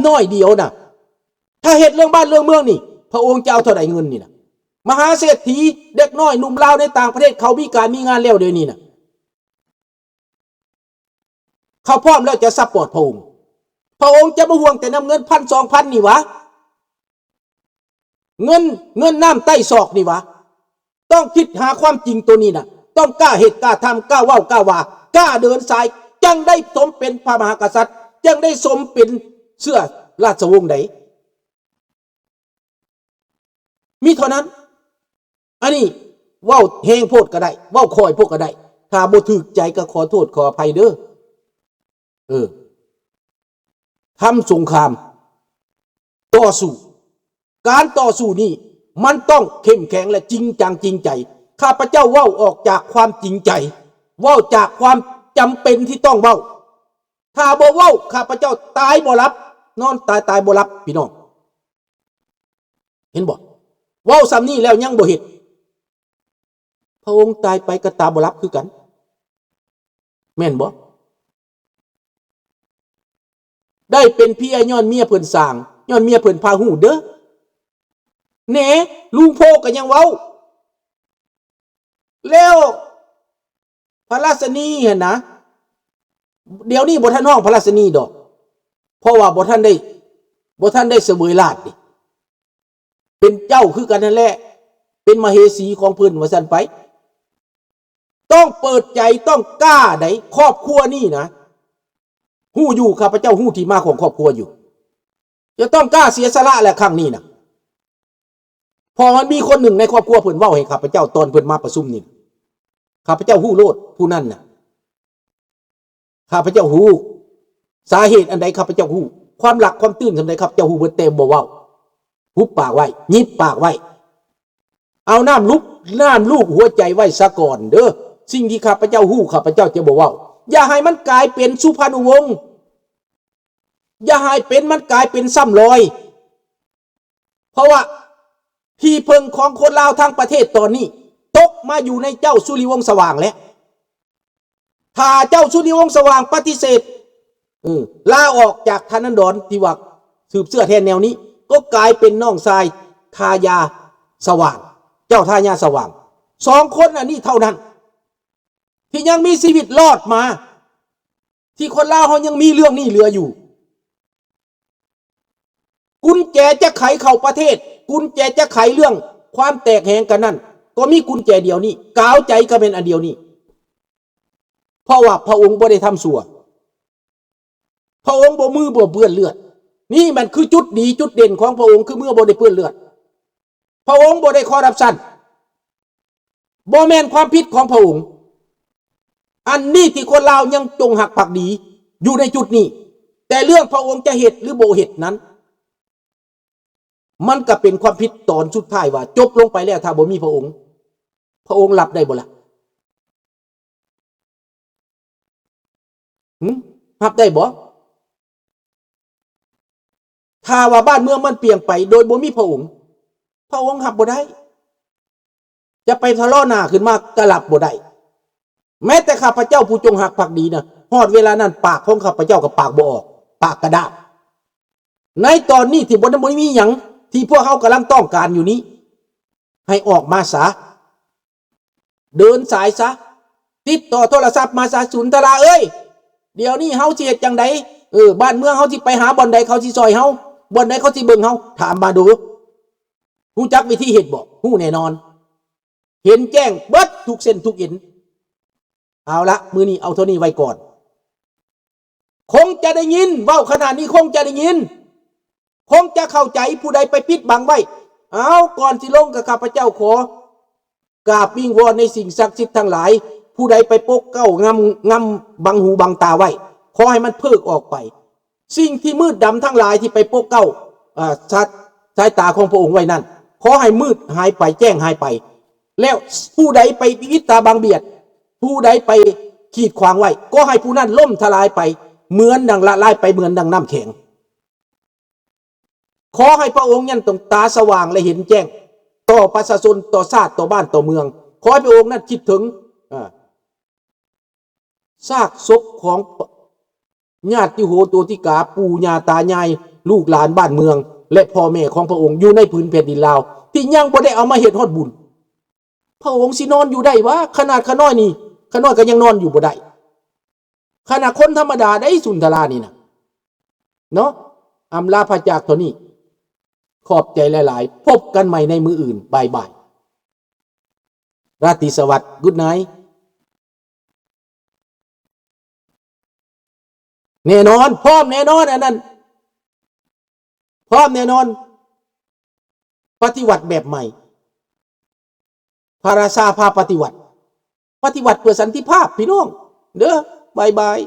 ໜ້ອຍດຽວນະ. ຖ້າເຮັດເລື່ອງບ້ານເລື່ອງເມືອງນີ້ ພະອົງຈະເອົາເທົ່າໃດເງິນນີ້ນະ? ມະຫາເສດຖີ ເດັກນ້ອຍໜຸ່ມລາວໃນຕ່າງປະເທດ ເຂົາມີການມີງານແລ້ວດຽວນີ້ນະ. ເຂົາພ້ອມແລ້ວຈະຊັບພອດພະອົງ. ພະອົງຈະມາຫ່ວງແຕ່ນຳເງິນພັນສອງພັນນີ້ຫວາ? ເງິນ ເງິນນ້ຳໃຕ້ສອກນີ້ຫວາ? ຕ້ອງຄິດຫາຄວາມຈິງໂຕນີ້ນະ. ຕ້ອງກ້າເຮັດ ກ້າທຳ ກ້າເວົ້າ ກ້າວ່າ ກ້າເດີນສາຍ ຈັ່ງໄດ້ສົມເປັນພະມະຫາກະສັດ ຈັ່ງໄດ້ສົມເປັນເຊື້ອລາຊະວົງໃດ. ມີເທົ່ານັ້ນ. ອັນນີ້ເວົ້າແຮງໂພດກໍໄດ້ ເວົ້າຄ່ອຍໂພດກໍໄດ້ ຖ້າບໍ່ຖືກໃຈກໍຂໍໂທດຂໍອະໄພເດີ້. ເອີ ທຳສົງຄາມ ຕໍ່ສູ້ ການຕໍ່ສູ້ນີ້ມັນຕ້ອງເຂັ້ມແຂງ ແລະ ຈິງຈັງຈິງໃຈ. ຂ້າພະເຈົ້າເວົ້າອອກຈາກຄວາມຈິງໃຈ ເວົ້າຈາກຄວາມຈຳເປັນທີ່ຕ້ອງເວົ້າ. ຖ້າບໍ່ເວົ້າ ຂ້າພະເຈົ້າຕາຍບໍ່ຫຼັບ ນອນຕາຍຕາຍບໍ່ຫຼັບ ພີ່ນ້ອງ. ເຫັນບໍ່? ເວົ້າສ່ຳນີ້ແລ້ວຍັງບໍ່ເຮັດ ພະອົງຕາຍໄປກໍຕາບໍ່ຫຼັບຄືກັນ ແມ່ນບໍ່? ໄດ້ເປັນເພຍຍ້ອນເມຍເພິ່ນສ້າງ ຍ້ອນເມຍເພິ່ນພາຮູ້ເດີ້. ແໜ ລຸງໂພກໍຍັງເວົ້າ ແລ້ວ ພະລາຊະນີຫັ້ນນະ ດຽວນີ້ບໍ່ທັນຮ້ອງພະລາຊະນີດອກ ເພາະວ່າບໍ່ທັນໄດ້ ບໍ່ທັນໄດ້ສະເຫວີຍລາດເດ ເປັນເຈົ້າຄືກັນຫັ້ນແຫຼະ ເປັນມະເຫສີຂອງເພິ່ນວ່າຊັ້ນໄປ. ຕ້ອງເປີດໃຈ ຕ້ອງກ້າໃດ໋ ຄອບຄົວນີ້ນະ ຮູ້ຢູ່ ຂ້າພະເຈົ້າຮູ້ທີ່ມາຂອງຄອບຄົວຢູ່ ຈະຕ້ອງກ້າເສຍສະຫຼະແຫຼະຄັ້ງນີ້ນະ. ເພາະມັນມີຄົນໜຶ່ງໃນຄອບຄົວເພິ່ນເວົ້າໃຫ້ຂ້າພະເຈົ້າ ຕອນເພິ່ນມາປະຊຸມນີ້ ຂ້າພະເຈົ້າຮູ້ໂລດ ຜູ້ນັ້ນນະ ຂ້າພະເຈົ້າຮູ້. ສາເຫດອັນໃດຂ້າພະເຈົ້າຮູ້ ຄວາມຫຼັກຄວາມຕື່ນສ່ຳໃດ ຂ້າພະເຈົ້າຮູ້ເບິດ ແຕ່ບໍ່ເວົ້າ ຫຸບປາກໄວ້ ຫຍິບປາກໄວ້ ເອົານ້ຳລຸບ ນ້ຳລູບຫົວໃຈໄວ້ສາກ່ອນເດີ້. ສິ່ງທີ່ຂ້າພະເຈົ້າຮູ້ ຂ້າພະເຈົ້າຈະບໍ່ເວົ້າ. ຢ່າໃຫ້ມັນກາຍເປັນສຸພານຸວົງ ຢ່າໃຫ້ເປັນ ມັນກາຍເປັນຊ້ຳລອຍ. ເພາະວ່າທີ່ເພິ່ງຂອງຄົນລາວທັງປະເທດຕອນນີ້ ຕົກມາຢູ່ໃນເຈົ້າສຸລິວົງສະຫວ່າງແລ້ວ. ຖ້າເຈົ້າສຸລິວົງສະຫວ່າງປະຕິເສດ ເອີ ລາອອກຈາກທ່ານນັນດອນ ທີ່ວ່າສືບເຊື້ອແທນແນວນີ້ ກໍກາຍເປັນນ້ອງຊາຍທາຍາສະຫວ່າງ ເຈົ້າທາຍາສະຫວ່າງ. ສອງຄົນອັນນີ້ເທົ່ານັ້ນ ທີ່ຍັງມີຊີວິດລອດມາ ທີ່ຄົນລາວເຮົາຍັງມີເລື່ອງນີ້ເຫຼືອຢູ່. ກຸນແຈຈະໄຂເຂົ້າປະເທດ ກຸນແຈຈະໄຂເລື່ອງຄວາມແຕກແຫງກັນນັ້ນ ກໍມີກຸນແຈດຽວນີ້ ກາວໃຈກໍແມ່ນອັນດຽວນີ້. ເພາະວ່າພະອົງບໍ່ໄດ້ທຳຊົ່ວ ພະອົງບໍ່ມືບໍ່ເປື້ອນເລືອດ. ນີ້ມັນຄືຈຸດດີຈຸດເດັ່ນຂອງພະອົງ ຄືມືບໍ່ໄດ້ເປື້ອນເລືອດ. ພະອົງບໍ່ໄດ້ຄໍຣັບຊັນ ບໍ່ແມ່ນຄວາມຜິດຂອງພະອົງ. ອັນນີ້ທີ່ຄົນລາວຍັງຈົງຮັກພັກດີຢູ່ໃນຈຸດນີ້ ແຕ່ເລື່ອງພະອົງຈະເຮັດຫຼືບໍ່ເຮັດນັ້ນ ມັນກໍເປັນຄວາມຜິດຕອນສຸດທ້າຍວ່າ ຈົບລົງໄປແລ້ວ ຖ້າບໍ່ມີພະອົງ ພະອົງຮັບໄດ້ບໍ່ລະ? ຫຶ? ຮັບໄດ້ບໍ່? ຖ້າວ່າບ້ານເມືອງມັນປ່ຽງໄປໂດຍບໍ່ມີພະອົງ ພະອົງຮັບບໍ່ໄດ້. ຈະໄປທະເລາະໜ້າຂຶ້ນມາກໍຮັບບໍ່ໄດ້. ແມ້ແຕ່ຂ້າພະເຈົ້າຜູ້ຈົງຮັກພັກດີນະ ຮອດເວລານັ້ນປາກຂອງຂ້າພະເຈົ້າກໍປາກບໍ່ອອກ ປາກກະດ້າງ. ໃນຕອນນີ້ທີ່ບໍ່ໄດ້ ບໍ່ໄດ້ມີຫຍັງ ທີ່ພວກເຮົາກຳລັງຕ້ອງການຢູ່ນີ້ ໃຫ້ອອກມາຊະ ເດີນສາຍຊະ ຕິດຕໍ່ໂທລະສັບມາຊະ ສຸນທະລາເອີຍ ດຽວນີ້ເຮົາຊິເຮັດຈັ່ງໃດ? ເອີ ບ້ານເມືອງເຮົາຊິໄປຫາບ່ອນໃດ ເຂົາຊິຊ່ອຍເຮົາ? ບ່ອນໃດເຂົາຊິເບິ່ງເຮົາ? ຖາມມາດູ. ຮູ້ຈັກວິທີເຮັດບໍ່? ຮູ້ແນ່ນອນ. ເຫັນແຈ້ງເບິດທຸກເສັ້ນທຸກເອັນ. ເອົາລະ ມື້ນີ້ເອົາເທົ່ານີ້ໄວ້ກ່ອນ. ຄົງຈະໄດ້ຍິນ ເວົ້າຂະໜາດນີ້ຄົງຈະໄດ້ຍິນ ຄົງຈະເຂົ້າໃຈ. ຜູ້ໃດໄປປິດບັງໄວ້ ເອົາ ກ່ອນຊິລົງ ກໍຂ້າພະເຈົ້າຂໍກາບວິງວອນໃນສິ່ງສັກສິດທັງຫຼາຍ ຜູ້ໃດໄປປົກເກົ້າງຳ ງຳບັງຫູບັງຕາໄວ້ ຂໍໃຫ້ມັນເພີກອອກໄປ. ສິ່ງທີ່ມືດດຳທັງຫຼາຍທີ່ໄປປົກເກົ້າ ເອີ ສາຍ ສາຍຕາຂອງພະອົງໄວ້ນັ້ນ ຂໍໃຫ້ມືດຫາຍໄປ ແຈ້ງຫາຍໄປ. ແລ້ວຜູ້ໃດໄປປິດຕາບັງບຽດ ຜູ້ໃດໄປຂີດຂວາງໄວ້ ຂໍໃຫ້ຜູ້ນັ້ນລົ້ມທະລາຍໄປ ເໝືອນດັ່ງລະລາຍໄປ ເໝືອນດັ່ງນ້ຳແຂງ. ຂໍໃຫ້ພະອົງຍັງຕ້ອງຕາສະຫວ່າງ ແລະ ເຫັນແຈ້ງຕໍ່ປະຊາຊົນ ຕໍ່ຊາດ ຕໍ່ບ້ານ ຕໍ່ເມືອງ. ຂໍໃຫ້ພະອົງນັ້ນຄິດເຖິງ ເອີ ຊາກສົບຂອງຍາດຕິໂຫຕິກາ ປູ່ຍ່າຕາຍາຍ ລູກຫຼານບ້ານເມືອງ ແລະ ພໍ່ແມ່ຂອງພະອົງຢູ່ໃນຜືນແຜ່ນດິນລາວ ທີ່ຍັງບໍ່ໄດ້ເອົາມາເຮັດຮອດບຸນ. ພະອົງຊິນອນຢູ່ໄດ້ຫວາ? ຂະໜາດຂ້ານ້ອຍນີ້ ຂ້ານ້ອຍກໍຍັງນອນຢູ່ບໍ່ໄດ້. ຂະໜາດຄົນທຳມະດາໄດ້ ສຸນທະລານີ້ນະ ເນາະ. ອຳລາພາຈາກເທົ່ານີ້. ຂອບໃຈຫຼາຍໆ. ພົບກັນໃໝ່ໃນມື້ອື່ນ. ບາຍບາຍ. ລາຕີສະຫວັດ. Good night. ແນ່ນອນ, ພ້ອມແນ່ນອນ ອັນນັ້ນ ພ້ອມແນ່ນອນ. ປະຕິວັດແບບໃໝ່. ພະລາຊາພາປະຕິວັດ. ປະຕິວັດເພື່ອສັນຕິພາບ ພີ່ນ້ອງເດີ. ບາຍບາຍ.